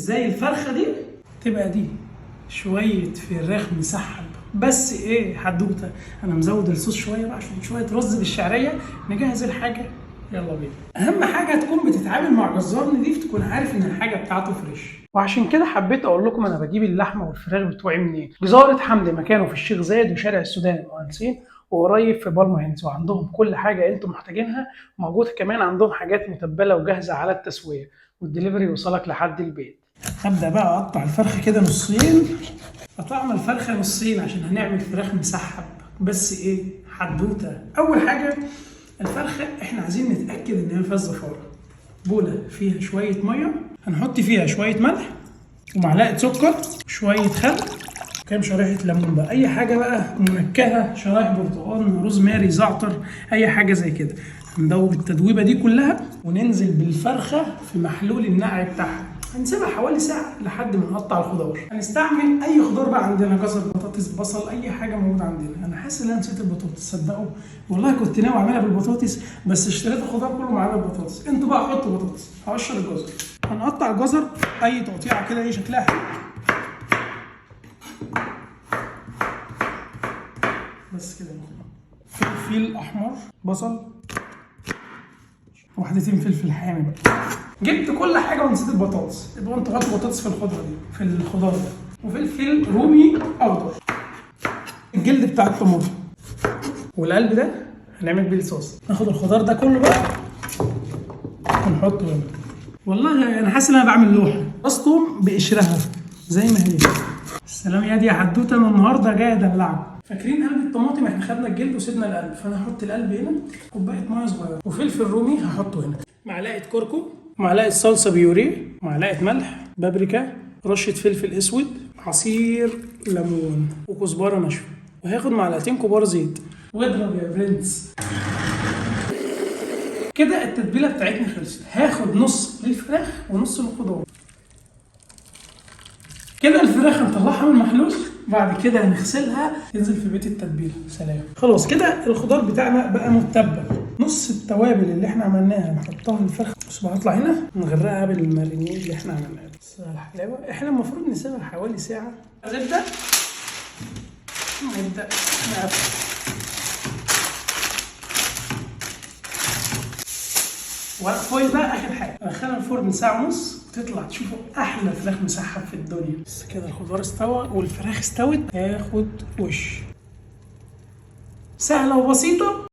ازاي الفرخه دي تبقى دي شوية فراخ مسحب. بس ايه حدوته، انا مزود الصوص شوية بقى عشان شوية رز بالشعريه. نجهز الحاجة، يلا بينا. اهم حاجة تكون بتتعامل مع جزار نضيف، تكون عارف ان الحاجة بتاعته fresh. وعشان كده حبيت اقول لكم انا بجيب اللحمة والفراخ بتوعي منين. جزاره حمدي مكانه في الشيخ زايد وشارع السودان المهندسين، وقريب في بالما هيلز، وعندهم كل حاجة انتم محتاجينها موجود. كمان عندهم حاجات متبله وجاهزة على التسوية، والدليفري يوصلك لحد البيت. هبدا بقى اقطع الفرخه كده نصين. قطعنا الفرخه نصين عشان هنعمل فراخ مسحب. بس ايه حدوتة. اول حاجة الفرخه احنا عايزين نتاكد ان هي ما فيهاش زفاره. بوله فيها شوية مية، هنحط فيها شوية ملح ومعلقة سكر وشوية خل، كام شريحة ليمون بقى، اي حاجة بقى منكهه، شرايح برتقال، روزماري، زعتر، اي حاجة زي كده. هندوب التدويبه دي كلها وننزل بالفرخه في محلول النقع بتاعها. هنسيبها حوالي ساعة لحد ما نقطع الخضار. هنستعمل أي خضار بقى عندنا، جزر، بطاطس، بصل، أي حاجة موجودة عندنا. أنا حاسس إن أنا نسيت البطاطس، صدقوا والله كنت ناوي أعملها بالبطاطس، بس اشتريت الخضار كله ما عدا البطاطس. أنتوا بقى حطوا بطاطس. هقشر الجزر، هنقطع الجزر أي تقطيعة كده إيه شكلها حلو. بس كده. فلفل أحمر، بصل، وحدتين فلفل حامي بقى. جبت كل حاجة ونسيت البطاطس، يبقى انتوا حطوا بطاطس في الخضرة دي، في الخضار ده. وفلفل رومي اخضر، الجلد بتاع الطماطم، والقلب ده هنعمل بيه الصوص. ناخد الخضار ده كله بقى ونحطه هنا. والله انا حاسس ان انا بعمل لوحة. راس توم بقشرها زي ما هي. السلام يا دي يا حدوتة، انا النهارده جاي ادلعك. فاكرين قلب الطماطم؟ احنا خدنا الجلد وسيبنا القلب، فانا هحط القلب هنا، كوباية مية صغيرة، وفلفل رومي هحطه هنا، معلقه كركم، معلقه صلصه بيوريه، معلقه ملح، بابريكا، رشه فلفل اسود، عصير ليمون، وكزبره ناشفة، وهاخد معلقتين كبار زيت. واضرب يا برنس. كده التتبيله بتاعتنا خلصت. هاخد نص للفراخ ونص للخضار. كده الفراخ هنطلعها من المحلول، بعد كده هنغسلها تنزل في بيت التتبيله. سلام. خلاص كده الخضار بتاعنا بقى متبل. نص التوابل اللي احنا عملناها نحطها للفرخ. بص بقى هطلع هنا نغرقها بالمارينيد اللي احنا عملناه. بس على الحلاوة. احنا المفروض نسيبها حوالي ساعة. زبدة، نبدا نقفل ورق فويل بقى. اخر حاجة ندخلها الفرن ساعة ونص وتطلع تشوفوا احلى فراخ مسحب في الدنيا. بس كده الخضار استوى والفراخ استوت، هاخد وش. سهلة وبسيطة.